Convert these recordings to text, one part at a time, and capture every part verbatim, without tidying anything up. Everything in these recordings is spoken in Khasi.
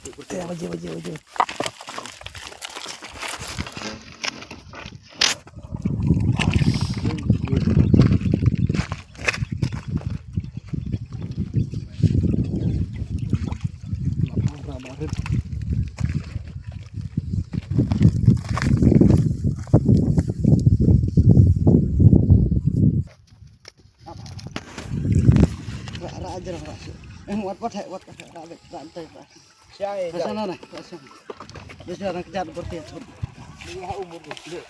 Eh, baje, baje, baje. Ra, ra, ajar, ra. Eh, wat, wat, wat, ra, ra, ra, ra. Shai, shai. Sana na, sana. Bisa nak jat berarti. Iya, umur dia.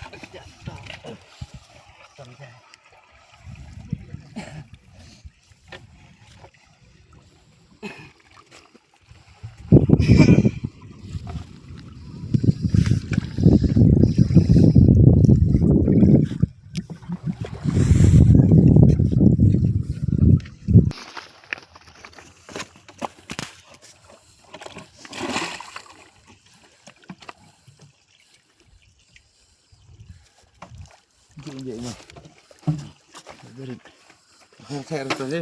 Jing je ma. Berit. Hong khair tu je.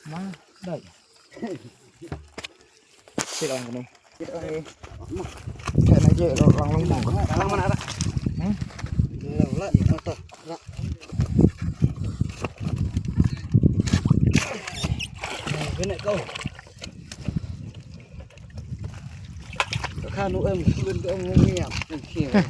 Ma, dai. Sit lang kano. Sit lang eh. Sit lang je, lo lang long mo. Lang mana ada? Hmm? Lang lah, ni kata. Lah. Kena kau. Ka khan u em, u em u ngiap. Ngiap.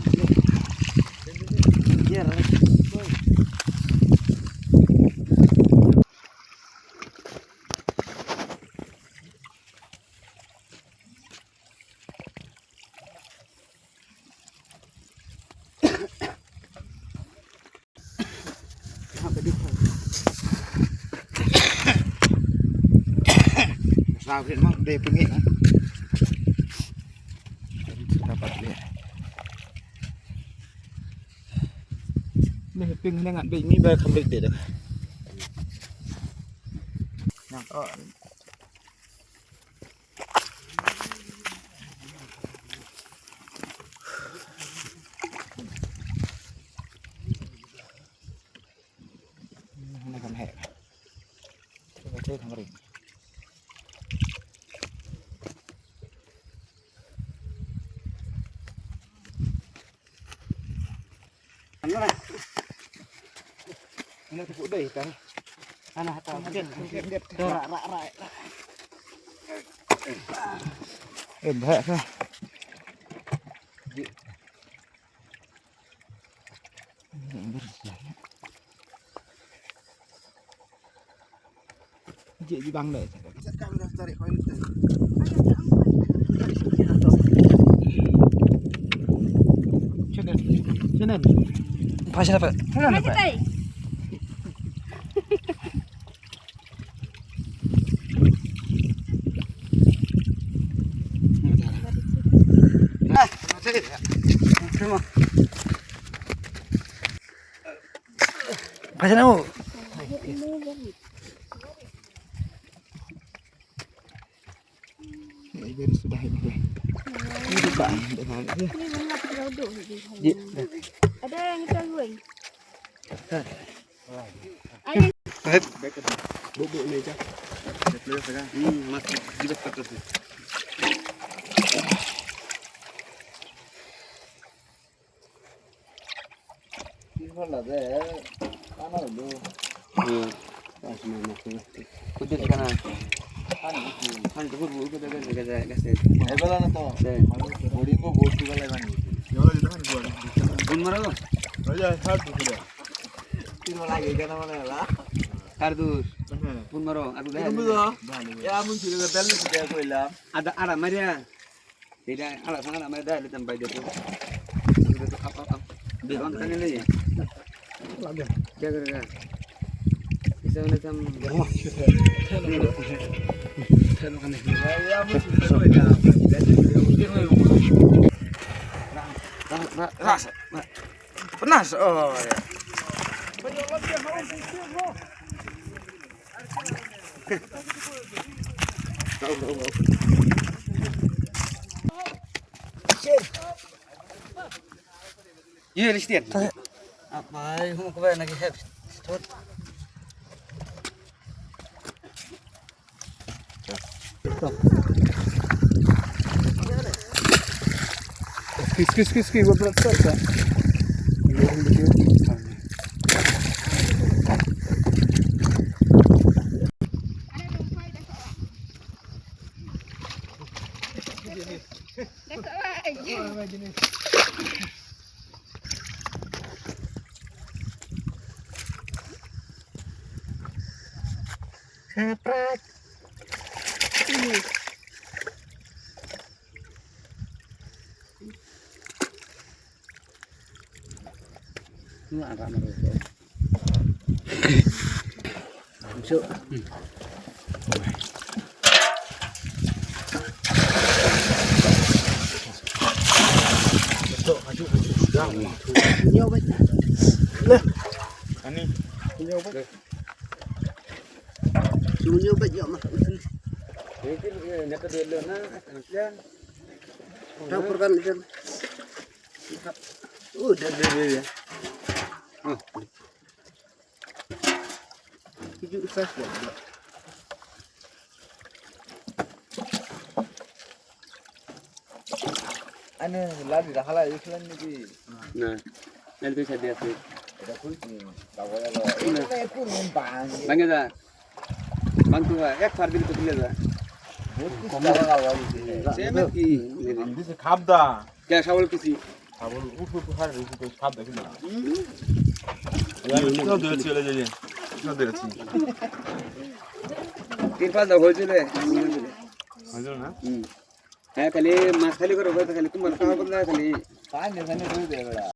Sa phit ma, dei pyngi ma. Dapat dia. Dei pyngi ngat dei mi ba kham dei dei. Nang oh. Hana kan heh. Heh kan ring. Hana. Hana tu dei kan. Hana hata. Hana, hana, hana. Ra, ra, ra, ra. Eh, bah, bah. Ji, ji bang deh. Sini. Sini. Pas apa? Mana, Pak? Pasal nama? Ini sudah ini. Ini sudah. Ada yang kita goreng. Bun maro. Tin mo lagi kana mana la? Kardus. Bun maro. Aku dah. Ya mun sila dah dah ko ilam. Ada ada Maria. Tidak ada sana Maria dah lihat tempat dia tu. Dia tu apa apa. Dia orang kan ini. Lagi. Jaga jaga. Bisa mana tam. Ya mun sila ko ilam. Ras, ras. Panas. Oh, ya. Ye, Listian. Apa ai, hum ko na ki hep. Stop. Ski, ski, ski, gua berat, berat, berat. Surprise. Masuk. Masuk, masuk, masuk. Dah. Nyo, baik. Lah. Ani. Nyo, baik. Nyo, baik, ya, mah. Ini, eh, nyata dulu, nah, kasihan. Tahu program itu. Oh, dah, dah, dah, dah. Oh. Tujuh sas dah. Ane lari dah halai iklan ni ki. Nah. Nanti saya dia sih. Ada pun ni. Kawan apa? Ini pun bang. Bang ya dah. Bang tu ek far din ko le dah. Same ki. Andi se khab da. Kya chawal kisi? Chawal, uf, uf, har, uf, uf, khab da kina. Yaar, kitna der se le jaye. Kitna der se. Tirpal da hol chule. Hajir na? Hmm. Hai khali mas khali karo, khali kum mas khali. Pani khali karo de bada.